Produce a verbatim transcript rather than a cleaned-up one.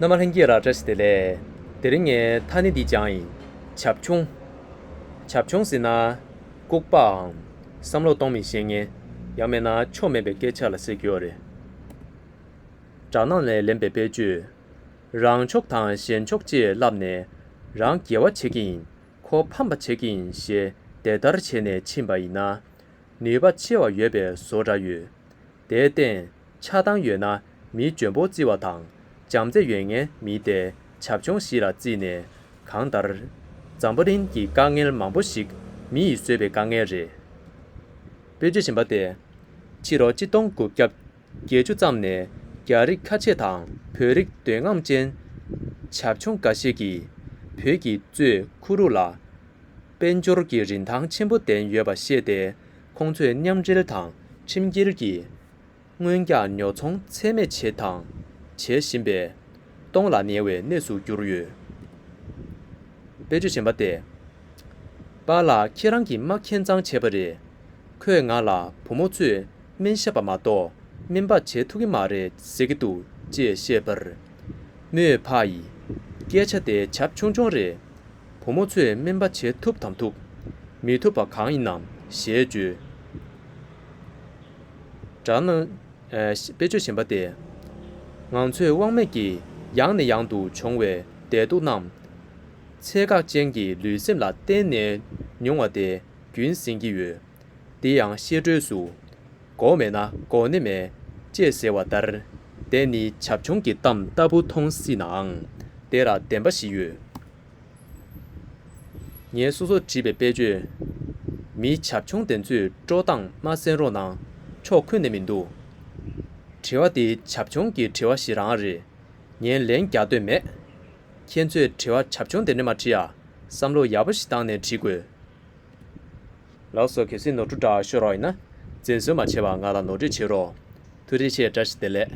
རྣམ་པ་ལྷན་རྒྱས་ལ་བཀྲ་ཤིས་བདེ་ལེགས། དེ་རིང་ངས་ཐ་སྙད་འདི་སྦྱངས་ཡིན། བྱབ་ཆུང་། བྱབ་ཆུང་ཟེར་ན། ལྐུགས་པའམ། བསམ་བློ་གཏོང་མི་ཤེས་མཁན། ཡང་མིན་ན་ཆོ་མེད་པའི་སྐད་ཆ་ལ་ཟེར་གྱི་ཡོད་རེད། སྦྲག་སྣང་ལས་ལེན་པའི་དཔེ་བརྗོད། རང་ཕྱོགས་དང་གཞན་ཕྱོགས་ཅེས་ལབ་ནས། རང་དགེ་བ་བྱེད་ཀྱི་ཡིན། ཁོ་ཕམ་པ་བྱེད་ཀྱི་ཡིན་ཞེས་དེ་ལྟར་བྱས་ནས་ཕྱིན་པ་ཡིན་ན། ནུས་པ་ཆེ་བ་ཡོད་པའི་བཟོ་འདྲ་ཡོད། དེར་བརྟེན་ཆགས་སྡང་ཡོད་ན་མི་འཇོན་པོ་བརྩི་བ་དང་བྱམས་བརྩེ་ཡོད་མཁན་མི་དེ་བྱབ་ཆུང་ཞིག་ལ་བརྩིས་ནས། གང་ལྟར། འཛམ་བུ་གླིང་གི་དཀའ་ངལ་མང་པོ་ཞིག་མི་ཡིས་བཟོས་པའི་དཀའ་ངལ་རེད། དཔེ་བརྗོད་གཞན་པ་སྟེ། ཕྱི་ལོ་ཆིག་སྟོང་དགུ་བརྒྱ་བརྒྱད་ཅུ་ཙམ་ནས་རྒྱ་རིགས་ཁ་ཆེ་དང་བོད་རིགས་འདོད་རྔམ་ཅན་བྱབ་ཆུང་འགའ་ཞིག་གིས་བོད་ཀྱི་གཙོས་ཁུ་རུ་ལ་དཔལ་འབྱོར་གྱི་རིན་ཐང་ཆེན་པོ་ལྡན་ཡོད་པ་ཤེས་ཏེ། ཁོང་ཚོས་མཉམ་འབྲེལ་དང་ཁྲིམས་འགལ་གྱིས་རྔོན་རྒྱག་ཉོ་ཚོང་ཚད་མེད་བྱེད་དང་བྱེད་བཞིན་པས། སྟོངས་ལ་ཉེ་བའི་གནས་སུ་གྱུར་ཡོད། དཔེ་བརྗོད་གཞན་པ་སྟེ། པཱ་ལགས་ཁྱེད་རང་གིས་མ་མཁྱེན་ཙང་བྱས་པ་རེད། ཁོས་ང་ལ་བུ་མོ་ཚོས་སྨན་ཞབས་པ་མ་གཏོགས་སྨན་པ་བྱེད་ཐུབ་ཀྱི་མ་རེད་ཟེར་གྱི་འདུག་ཅེས་བཤད་པར། མོས་ཕ་ཡིས། སྐད་ཆ་དེ་བྱབ་ཆུང་ཆུང་རེད། བུ་མོ་ཚོས་སྨན་པ་བྱེད་ཐུབ་དང་ཐུབ། མི་ཐུབ་པ་གང་ཡིན་ནམ་ཞེས་བརྗོད། སྦྲགས་ན། ཨ། དཔེ་བརྗོད་གཞན་པ་སྟེ། ང་ཚོས་དབང་མེད་ཀྱིས་ཡང་ནས་ཡང་དུ་བྱུང་བའི་བདེ་སྡུག་རྣམས། ཚད་བཀག་ཅན་གྱི་ལུས་སེམས་ལ་བརྟེན་ནས་མྱོང་བ་དེ་རྒྱུན་ཟིན་གྱི་ཡོད། དེ་ཡང་བཤད་སྒྲོས་སུ། མགོ་མེད་ན་མགོ་ནི་མེད། ཅེས་ཟེར་བ་ལྟར། དེ་ནི་བྱབ་ཆུང་གི་གཏམ་ལྟ་བུ་མཐོང་སྲིད་ནའང་། དེ་ལ་བདེན་པ་ཞིག་ཡོད། ངས་སོ་སོར་བྲིས་པའི་དཔེ་བརྗོད། མི་བྱབ་ཆུང་དེ་ཚོས་སྤྲོ་སྟངས་མ་གསན་རོགས་གནང་། ཆོག་ཁུལ་ནས་མི་འདུག་དྲི་བ་འདི་བྱབ་ཆུང་གི་དྲི་བ་ཞིག་རང་རེད། ངས་ལན་རྒྱག་འདོད་མེད། ཁྱེད་ཚོས་དྲི་བ་བྱབ་ཆུང་དེ་འདྲ་མ་དྲིས་ཨ། བསམ་བློ་ཡག་པོ་ཞིག་བཏང་ནས་དྲིས་དགོས། ལགས་སོ། གལ་སྲིད་ནོར་འཁྲུལ་འདྲ་ཤོར་བ་ཡིན་ན། འཛེམ་ཟོན་མ་བྱས་པར་ང་ལ་ནོར་འཁྲུལ་བྱེད་རོགས། ཐུགས་རྗེ་ཆེ། བཀྲ་ཤིས་བདེ་ལེགས།